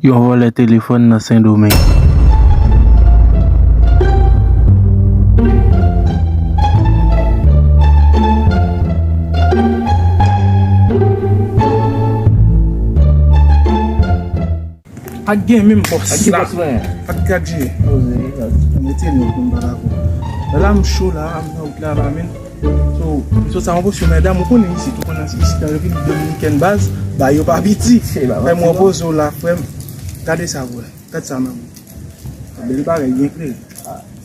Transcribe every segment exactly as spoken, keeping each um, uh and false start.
Yon vòlè telefòn nan Sendomeng. Ak gen menm bòs la. Ak Gadjye. Mete nou pou m pale avè w. La m cho la, m nan wout la, la menm. So, so sa yon posyon medam, ou konnen isit, ou konnen isit an Repiblik Dominikèn baz, ba yo pa piti. Fè m repoze w la, frè m. Gade sa, vre. Gad sa, manmi. Bèl bagay, byen klere.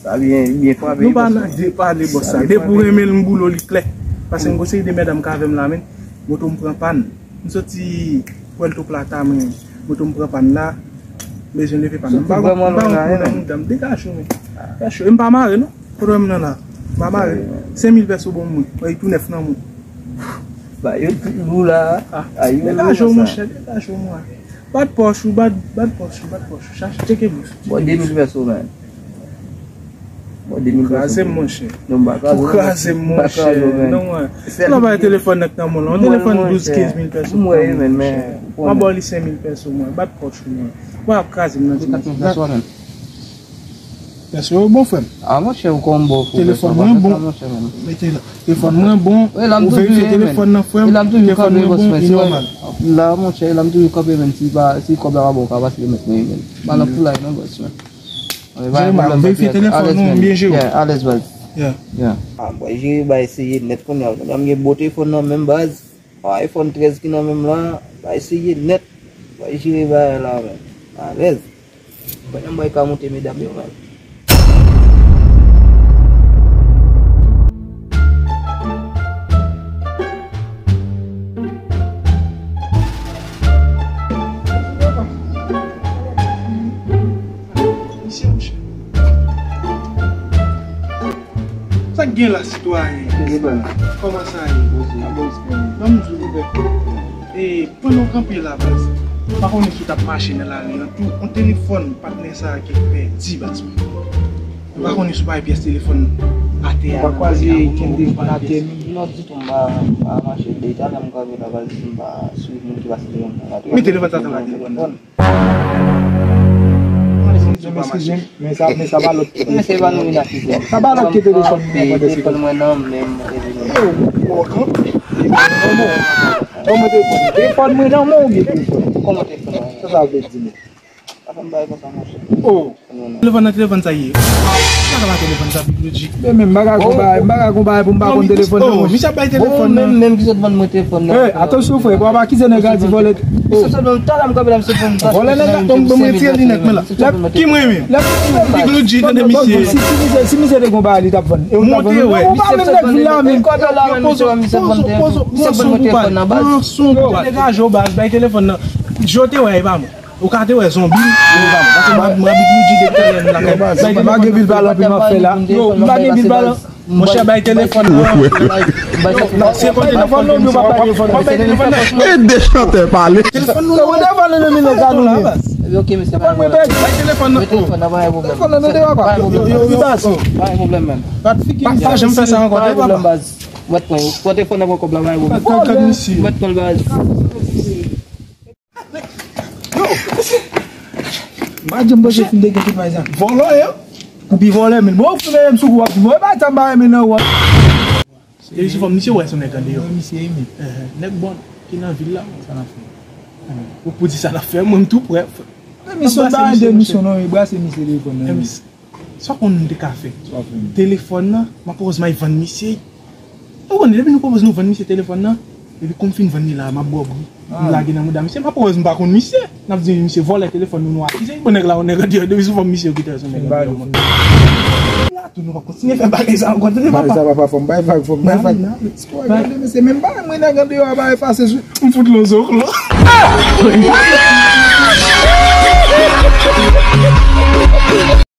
Sa byen, byen frape. Nou pa nan de pale, bòs la. Depi w renmen l, m boule w, li klè. Paske m gon seri de medam k avè m la, men moto m pran pàn. M soti Puerto Plata, men moto m pran pàn la. M bezwen leve pàn nan. M pa gon, m pa gon pwoblèm, medam. Degaje w, men. Degaje w. E m pa mare, non. Kote w wè m nan la? M pa mare. Senk mil pèso bon mwen. Wè, li tou nèf nan mwen. Ba, yo tout lou la. Ah, degaje w, monchè, degaje w, mwen. Bat pòch ou, bat, bat pòch ou, bat pòch ou. Chache, tcheke bous. Bon, de mil pèso, man. Bon, de mil pèso. Kraze m, monchè. Non, m pa kraze w, kraze m, monchè. Non, mwen. Lè w bay telefòn nan k nan men w lan, yon telefòn douz, kenz mil pèso k nan men w, monchè. M ap ba w li senk mil pèso, mwen. Bat pòch ou, mwen. Mwen ap kraze m nan ti. Pèso yo bon, frè m. Ah, monchè, ou konn bon, frè m. Telefòn mwen bon. Mete la. Telefòn mwen bon. Ou verifye telefòn nan, frè m. Telefòn mwen bon, li nòmal. La, monchè, la m toujou kanpe, menm si pa, si kòb la pa bon, ou ka pase remèt mwen, menm. Pa nan foulay, non, bòs, man. Verifye telefòn nou, m byen jere. Alèz, baz. Ah, bòy, jere bay serye nèt kounye a. Kounye a m gen bon telefòn nan menm, baz. Yon iPhone trèz ki nan men m lan, bay serye nèt. Bay jere bagay la, menm. Alèz. Pandan m bay ka monte medam yo, menm. Sa k gen la, sitwayen? Kòman sa ye? Ban m di w, e, pandan w kanpe la, baz, m pa konnen si w t ap mache nan lari an tou, yon telefòn patnè sa a ki pèdi, baz. M pa konnen si w pa wè pyès telefòn atè a. Ou pa kwaze kenbe telefòn atè, menm? Non, ditou, m pa, m pa mache. Depi talè m kanpe la, baz, m pa swiv moun ki pase devan m nan lari. Men telefòn sa t anba telefòn nan. Men sa, men sa pa lòt ki telefòn. Sa pa lòt ki telefòn mwen nan. Telefòn mwen nan men m. Telefòn mwen nan men w oubyen telefòn? Kòman telefòn mwen? Sa sa vle di menm? Telefòn nan, telefòn sa ye. Sa ka pa telefòn sa, Big Luigi. Men, men, m pa ka gon bagay, m pa ka gon bagay pou m pa konn telefòn nan, monchè. Misye ap bay telefòn nan. Menm, menm ki sot vann mwen telefòn nan. Atansyon, frè, pa, pa akize nèg la di vòlè. Misye sot vann, talè m kanpe la, misye vann. Vòlè nèg la, ban mwen retire linèt mwen la. Ki mwen menm? Big Luigi, tande misye. Si, si misye, si misye te gon bagay, li t ap vann. Monte, wè. Ou pa menm nèg vin la, menm. Pozo, pozo, pozo, pozo, baz. Degaje w, baz, bay telefòn nan. Jote, wè, e pa mwen. Ou ka te wè zonbi, yo pa mwen. Paske mwen, mwen abit nou di depi talè m lakay. Yo, baz, pa gen pil pale anpil m ap fè la. Yo, m pa gen pil pale. Monchè, bay telefòn nan. Se konn telefòn nan, yo pa bay telefòn nan. E de chantè pale. Telefòn nou, non, telefòn nou, non, baz. Ok, mesye, pa gen pwoblèm. Bay telefòn nan. Telefòn nan, pa gen pwoblèm. Telefòn nan, non, pa gen pwoblèm. Yo, yo, yo, baz. Pa gen pwoblèm, menm. Pa janm fè sa ankò, tande, papa. Mwen pran, pran telefòn nan, pran kòb la, pa gen pwoblèm. Mwen pran, baz. Yo, mesye. M pa janm panse fin de gen tout bagay sa. Vòlò, yo. Ou pi vòlè, men. Bon, ou fè menm sou kou w ap di, mwen pa janm ba men nan ou. E sou fòm misye wè se yon nèg andeyò. Misye eme. Nèg bon ki nan vil la. Sa n ap fè? Ou pou di sa n ap fè, mwen m tou prè. Misye ba de misyon non, e brase misye telefòn nan. Sa w konn m te ka fè? Telefòn nan, m ap pwopoze m al vann misye. Ou konnen, depi nou pwopoze nou vann misye telefòn nan, epi kou m fin vann li la, m ap bwè bri. M lage nan mouda misye, m ap pwopoze m pa konn misye. N ap di misye vòlè telefòn nou, nou akize. Bon, nèg la, yon nèg andeyò, depi sou fòm misye yo kite yon nèg andeyò. La tou, nou pa kontinye fè bagay sa ankò, tande, papa. Sa papa, fò m bay vag, fò m bay vag. Gade mesye, menm pa mwen nèg andeyò a pa efase sou. M fout lo zoklo.